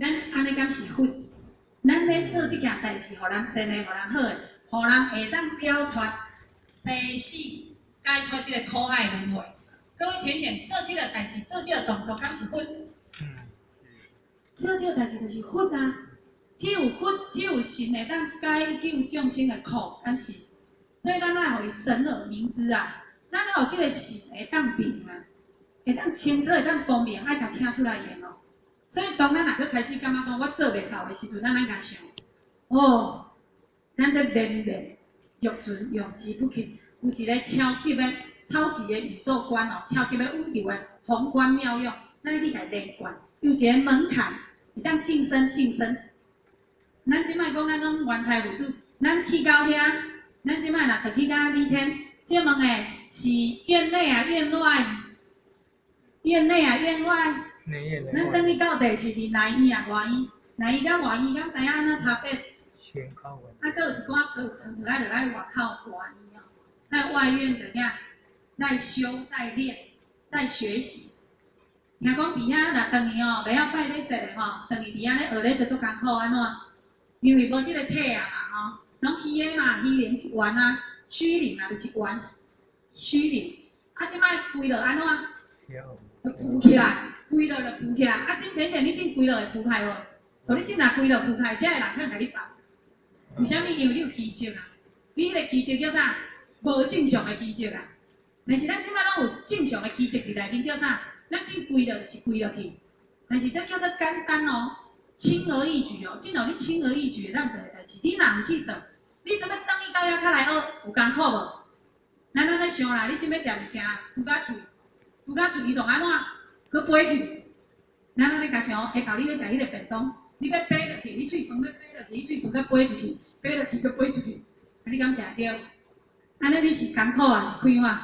咱按呢敢是佛？咱咧做這件代誌，予人善的，予人好的，予人會當了脫生死，解脫這个苦海輪迴。各位淺顯，做這个代誌，做這个動作，敢是佛？做這个代誌就是佛啊！只有佛，只有神會當解救眾生的苦，敢是？所以咱愛予伊神而明之啊！咱愛予這个神會當明啊，會當清楚，會當光明，愛共請出來用哦。所以當咱若閣開始感覺講我做袂到的時陣，咱愛共想，哦，咱這綿綿欲盡用之不竭，有一个超級的、超級的宇宙觀哦，超級的宇宙的宏觀妙用，咱去共連貫，有一个門檻，會當晉升晉升。咱這擺講咱攏元胎父子，咱去到遐，咱這擺若轉去到李天，這問的是院內啊院外？院內啊院外？咱轉去到底是佇內院啊外院？內院佮外院敢知影按怎差別？啊，閣有一寡閣有層落來就來外口外院哦，在外院怎樣？在修在練在學習。聽講佇遐若轉去哦，袂曉拜禮節的吼，轉去佇遐咧學禮節足艱苦按怎？因為無這个體啊嘛吼，攏虛的嘛，虛靈一元啊，虛靈啊，就是一元虛靈。啊，這擺歸落按怎？就浮起來，歸落就浮起來。啊，真淺顯，你真歸落會浮開無？予你真若歸落浮開，遮的人可能共你放。為啥物？因為你有奇蹟啊！你彼个奇蹟叫啥？無正常的奇蹟啊！但是咱這擺攏有正常的奇蹟佇內面叫啥？咱真歸落就是歸落去，但是這叫做簡單哦，輕而易舉哦，真予你輕而易舉會當做的代誌，你若毋去做，你怎欲轉去到遐較來學，有艱苦無？咱按呢想啦，你真欲食物件，浮甲喙，浮甲喙，伊從按怎？閣飛去。咱按呢共想，下晝你欲食彼个便當，你欲爬落去，你喙飯欲爬落去，你喙飯閣飛出去，爬落去閣飛出去，啊你敢食會著？按呢你是艱苦抑是快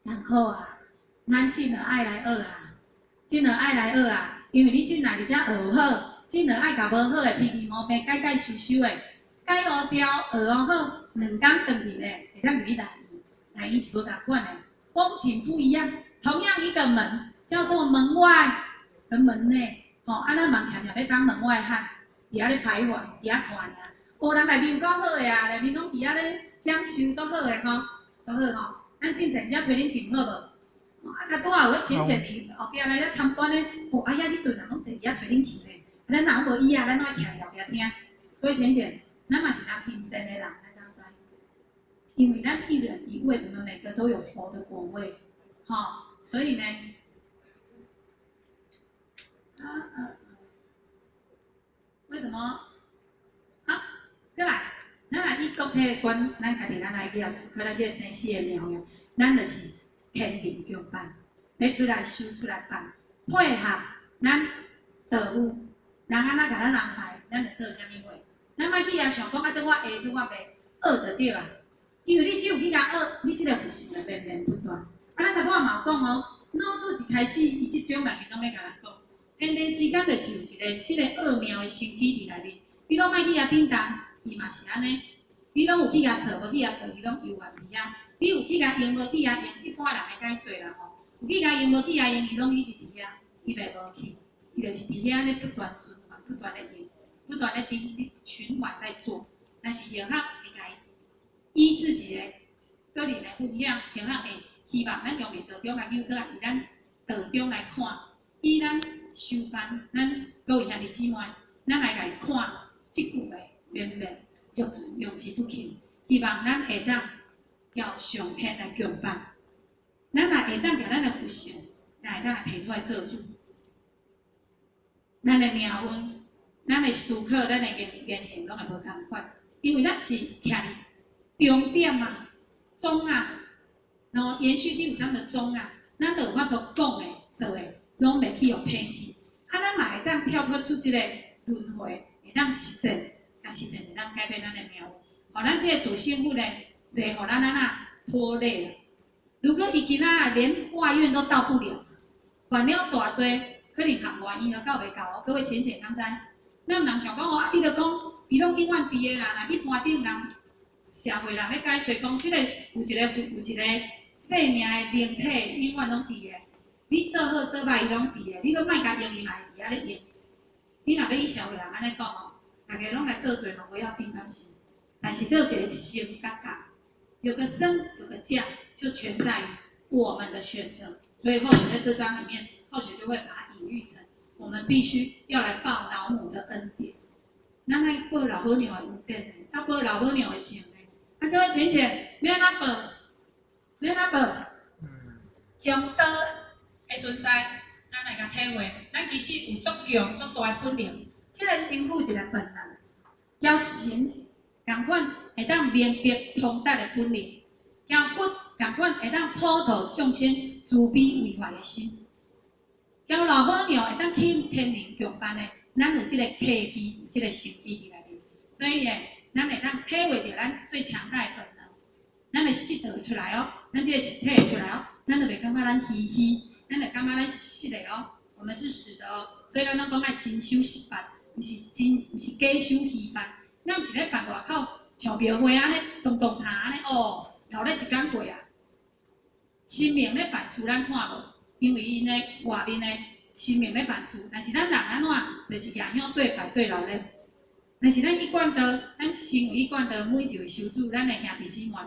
活？艱苦啊！咱真著愛來學啊，真著愛來學啊！因為你進來佇遮學有好，真著愛共無好的脾氣毛病改改修修的，改烏掉學好，兩工轉去咧，會當入去內院，內院是無仝款的，風景不一樣。同樣一個門，叫做門外跟門內，吼，啊，咱嘛常常欲當門外漢，佇遐咧徘徊，佇遐看爾。哦，人內面有夠好的啊，內面攏佇遐咧享受足好的吼，足好吼。咱進前遮吹冷氣好無？啊，較拄仔有咧淺顯佇後壁來遮參觀咧，哦，啊遐彼陣人攏坐佇遐吹冷氣咧，咱若無椅仔，咱攏愛徛佇後壁聽。各位淺顯，咱嘛是人行善的人，咱敢知？因為咱一人一位，我們每個都有佛的果位，吼，所以呢，啊啊，為什麼？好，過來，咱來以國體的觀，咱家己咱來去思考咱這个生死的妙用，咱就是天人共辦，欲出來修出來辦，配合咱道務，人按怎共咱安排，咱就做啥物貨。咱莫去遐想講啊，這我會，這我袂，學就對啊。因為你只有去共學，你這个佛性會綿綿不斷。啊，咱頭拄仔嘛有講哦，老子一開始，伊這章內面攏咧共咱講，天地之間就是有一个這个奧妙的生機佇內面。你攏莫去遐叮當，伊嘛是按呢。你攏有去共做，無去共做，伊攏猶原佇遐。你有去共用，無去共用，一般人的解說啦吼。有去共用，無去共用，伊攏一直佇遐，伊袂無去，伊就是佇遐咧不斷循環，不斷咧用，不斷咧循環在做。但是後學會共伊依自己的個人的分享，後學會希望咱用佇道中來扭過來，以咱道中來看，以咱修班，咱各位兄弟姊妹，咱來共伊看這句話，綿綿欲盡用之不竭，希望咱會當叫上天來共辦，咱若會當共咱的佛性，咱會當來提出來做主，咱的命運，咱的思考，咱的言言行攏會無仝款，因為咱是徛佇終點啊，終啊，然後延續第五章的終啊，咱就有法度講的、做的，攏袂去予偏去。啊，咱嘛會當跳脫出這个輪迴，會當實踐，共實踐會當改變咱的命運。予咱這个主心骨呢，袂予咱按怎拖累了。如果伊今仔連外院都到不了，犯了大罪，可能含外院都到袂到哦。各位淺顯敢知？咱毋通想講哦，啊，伊就講，伊攏永遠佇的啦。若一般頂人社會人咧解說講，這個有一個有一個生命的靈體，永遠攏佇的。你做好做歹，伊攏佇的。你閣莫共用，伊嘛會佇遐咧用。咧以社會人按呢講哦，大家攏來做做嘛，無要緊，敢是？但是這有一個升佮降，有個升有個降，就全在於我們的選擇。所以後學在這章裡面，後學就會把它隱喻成，我們必須要來報老母的恩典。咱愛報老母娘的恩典，啊報老母娘的情呢？啊，各位淺顯，欲按怎報？欲按怎報？將道的存在，咱來共體會，咱其實有足強、足大的本領。這個身軀一個本能，交神仝款會當明白通達的本領，交佛仝款會當普度眾生慈悲為懷的心，交老母娘會當去天人共辦的，咱有這個契機，有這個心機佇內面，所以呢，咱會當體會著咱最強大的本能，咱的實就會出來哦，咱這個實體會出來哦，咱就袂感覺咱虛虛，咱就感覺咱是實的哦，我們是實的哦，所以咱攏講愛真修實辦，毋是真，毋是假修虛辦。咱毋是咧辦外口像廟會按呢，咚咚鏘按呢哦，鬧咧一工過啊。神明咧辦事咱看無，因為𪜶的外面的神明咧辦事，但是咱人按怎，就是舉香對拜對鬧咧。但是咱一貫道，咱身為一貫道每一位修主，咱的兄弟姊妹，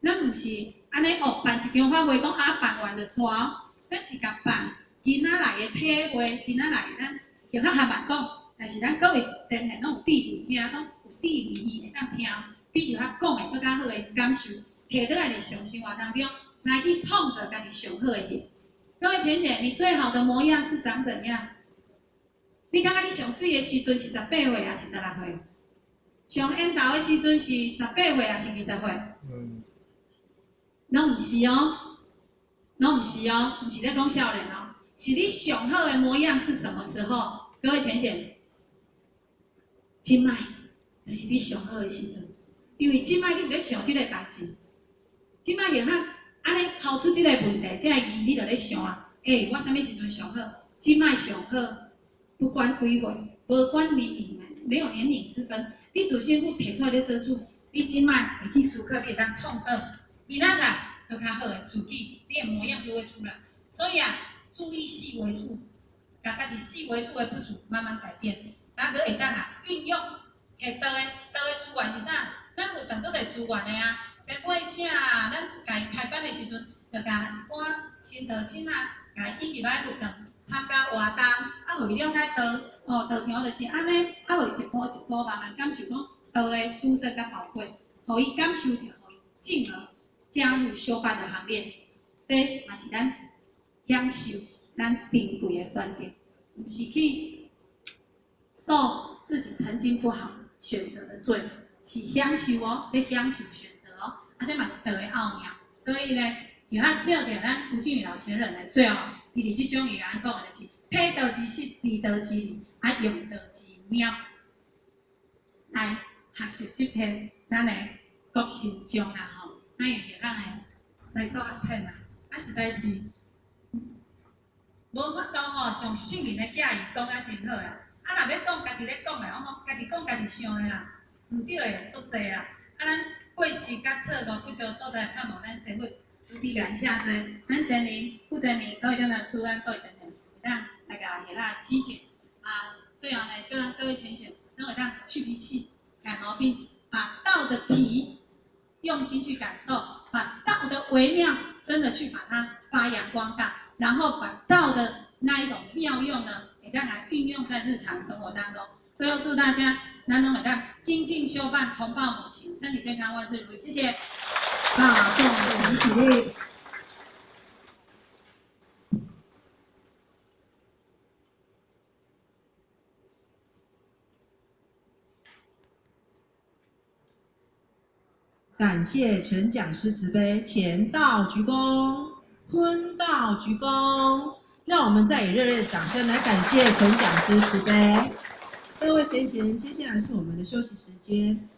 咱毋是按呢哦，辦一場法會講啊辦完就煞哦，咱是共辦囡仔來的體會，囡仔來咱就較含慢講，但是咱各位前贤攏有智慧聽，攏有智慧耳會當聽，比較較講的閣較好的感受，摕倒來日常生活當中來去創造家己上好的形。各位淺顯，你最好的模樣是長怎樣？你感覺你上媠的時陣是18歲還是16歲？上緣投的時陣是18歲還是20歲？攏毋是哦，攏毋是哦，毋是咧講少年哦，是你上好的模樣是什麼時候？各位淺顯，這擺就是你上好的時陣，因為這擺你有咧想這個代誌，這擺下較按呢拋出這個問題，這個疑你就咧想啊，欸，我啥物時陣上好？這擺上好，不管幾歲，無管年齡，沒有年齡之分。你自身閣提出來咧做主，你這擺會去思考，你會當創造明仔載閣較好的自己，你的模樣就會出來。所以啊，注意細微處，共家己細微處的不足慢慢改變，咱閣會當啊運用摕道的道的資源是啥？咱有當做濟資源的啊。前輩請咱共伊開班的時陣，就共一寡新道親啊，共伊引入來佛堂參加活動，啊，予伊了解道，哦，道場就是按呢，啊，予伊一步一步慢慢感受講道的殊勝佮寶貴，予伊感受著，予伊進而加入修辦的行列。這嘛是咱享受咱珍貴的選擇，毋是去受自己曾經不好選擇的罪，是享受哦，這享受選擇哦，啊，這嘛是道的奧妙。所以呢，又較借著咱吳靜宇老前人的最後，伊佇這種伊共咱講的就是體道之實，知道之理，啊，用道之妙，來學習這篇咱的國神章啦吼，咱用下講的來所學淺啦，啊，實在是無法度吼，上聖人的教義講啊真好啦。啊，若欲講家己咧講的，我講家己講家己想的啦，毋對的足濟啦。啊，咱過失佮錯誤不足所在，盼望咱師父慈悲來下濟。咱前年、副前年各位長老師，咱各位前年，會當來共下下指正。啊，最後呢，祝咱各位淺顯，攏會當去脾氣、改毛病，把道的體用心去感受，把道的微妙真的去把它發揚光大，然後把道的那一種妙用呢，會當來運用在日常生活當中。最後祝大家咱攏會當精進修辦，同報母情，身體健康，萬事如意。謝謝。大眾請起立。感謝陳講師慈悲，乾道鞠躬，坤道鞠躬。讓我們再以熱烈的掌聲來感謝陳講師慈悲。各位賢賢，接下來是我們的休息時間。